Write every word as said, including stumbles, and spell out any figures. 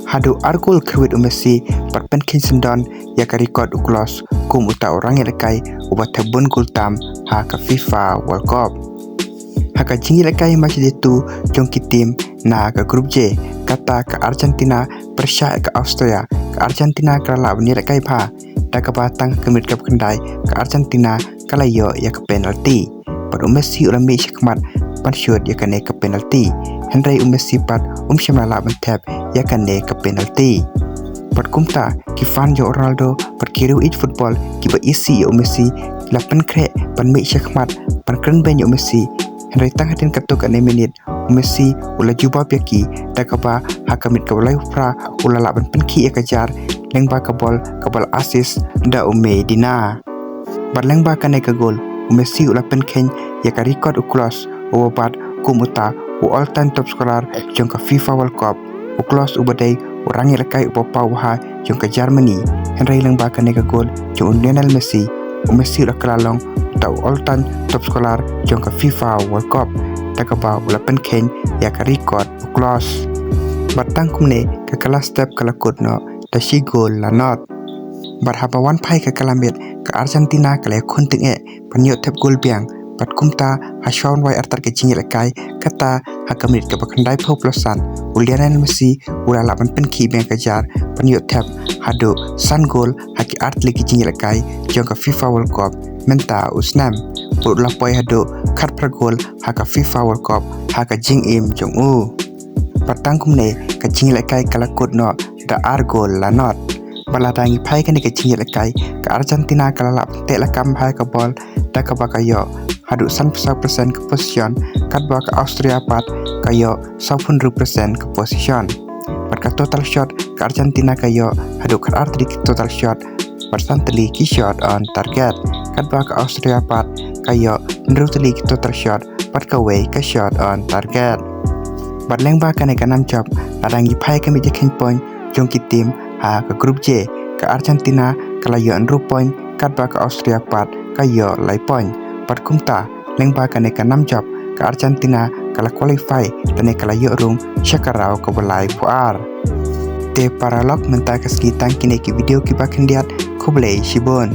Haduh ar gol khrwit u Messi bad pynkheiñ syndon ïa ka record u Klose kum uta u rangïalehkai uba thep bun gol tam ha ka FIFA World Cup. Ha ka jingïalehkai match day two jong ki team na ka Group J, kata ka Argentina pyrshah ïa ka Austria, ka Argentina ka la lah ban ïalehkai bha, da kaba tang ha ka minit kaba khyndai ka Argentina ka la ïoh ïa ka penalty. Bad u Messi u la mih shakhmat ban shot ïa kane ka penalty, hynrei u Messi pat um shym la lah ban thep ïa kane ka penalty. Bad kumta ki fan jong u Ronaldo bad ki riew ïeit football kiba isih ïa u Messi ki la pynkhreh ban mih shakhmat ban kren beiñ ïa u Messi, hynrei tang hadien katto katne minit u Messi u la jubab ïa ki, da kaba ha ka minit kaba laiphew phra u la lah ban pynkhih ïa ka jar lyngba ka bol kaba la assist da u Medina. Bad lyngba kane ka gol u Messi u la pynkheiñ ïa ka record u Klose uba bat kum uta u all time top scorer jong ka FIFA World Cup. U Klose uba dei u rangïalehkai uba paw bha jong ka Germany, hynrei lyngba kane ka gol jong u Lionel Messi, u Messi u la kylla long uta u all time top scorer jong ka FIFA World Cup, da kaba u la pynkheiñ ïa ka record u Klose. Bad tang kumne ka kylla step ka la kut noh da shi gol la not. Bad haba wan phai ka kylla miet ka Argentina ka la ïakhun tyngeh ban ïoh thep gol biang, bad kumta ha shwa wan wai artat ka jingïalehkai, kata ha ka minit kaba khyndaiphew phew san u Lionel Messi u la lah ban pynkhih biang ka jar ban ïoh thep haduh san gol ha ki artylli ki jingïalehkai jong ka FIFA World Cup mynta u snem. Bad u la poi haduh khatphra gol ha ka FIFA World Cup ha ka jingim jong u. Bad tang kumne ka jingïalehkai ka la kut noh da ar gol la not. Bad lada ngi phai kane ka jingïalehkai ka Argentina ka la lah ban teh lakam bha ïa ka bol, da kaba ka ïoh haduh sanphew saw percent ka possession, katba ka Austria pat ka ïoh sawphew hynriew percent ka possession. Bad ka total shot ka Argentina ka ïoh haduh khatar tylli ki total shot bad san tylli ki shot on target, katba ka Austria pat ka ïoh hynriew tylli ki total shot bad kawei ka shot on target. Bad lyngba kane ka nam jop, lada ngi phai ka miej jakheiñ point jong ki team ha ka Group J, ka Argentina ka la ïoh hynriew point, katba ka Austria pat ka ïoh lai point. Bad kumta lyngba kane ka nam jop ka Argentina ka la qualify lane ka la ïoh rung sha ka round kaba laiphew ar. Te paralok, mynta ka sngi tang kine ki video kiba khyndiat. Khublei shibun.